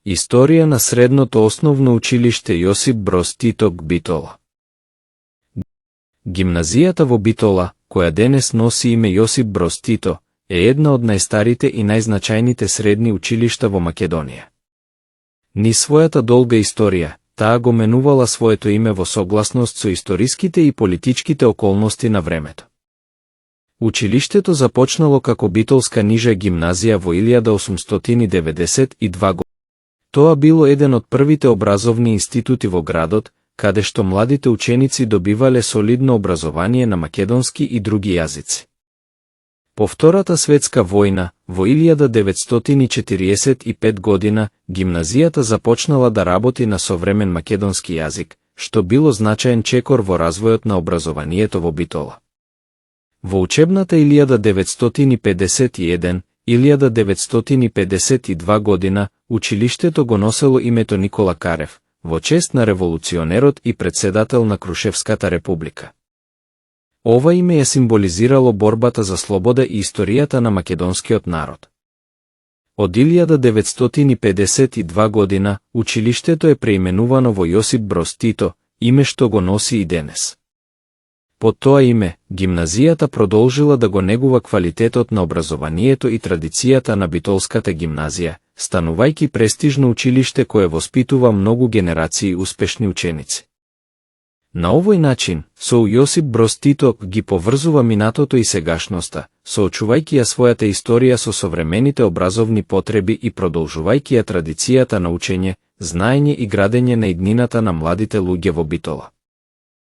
Историја на средното основно училиште Јосип Броз Тито Битола. Гимназијата во Битола, која денес носи име Јосип Броз Тито, е една од најстарите и најзначајните средни училишта во Македонија. Низ својата долга историја, таа го менувала своето име во согласност со историските и политичките околности на времето. Училиштето започнало како битолска нижа гимназија во 1892 година. Тоа било еден од првите образовни институти во градот, каде што младите ученици добивале солидно образование на македонски и други јазици. По Втората светска војна, во 1945 година, гимназијата започнала да работи на современ македонски јазик, што било значаен чекор во развојот на образованието во Битола. Во учебната 1951-1952 година, училиштето го носело името Никола Карев, во чест на револуционерот и председател на Крушевската република. Ова име ја символизирало борбата за слобода и историјата на македонскиот народ. Од 1952 година, училиштето е преименувано во Јосип Броз Тито, име што го носи и денес. Под тоа име, гимназијата продолжила да го негува квалитетот на образованието и традицијата на битолската гимназија, станувајќи престижно училиште кое воспитува многу генерации успешни ученици. На овој начин, со Јосип Броз Тито ги поврзува минатото и сегашноста, соочувајќи ја својата историја со современите образовни потреби и продолжувајќи ја традицијата на учење, знаење и градење на иднината на младите луѓе во Битола.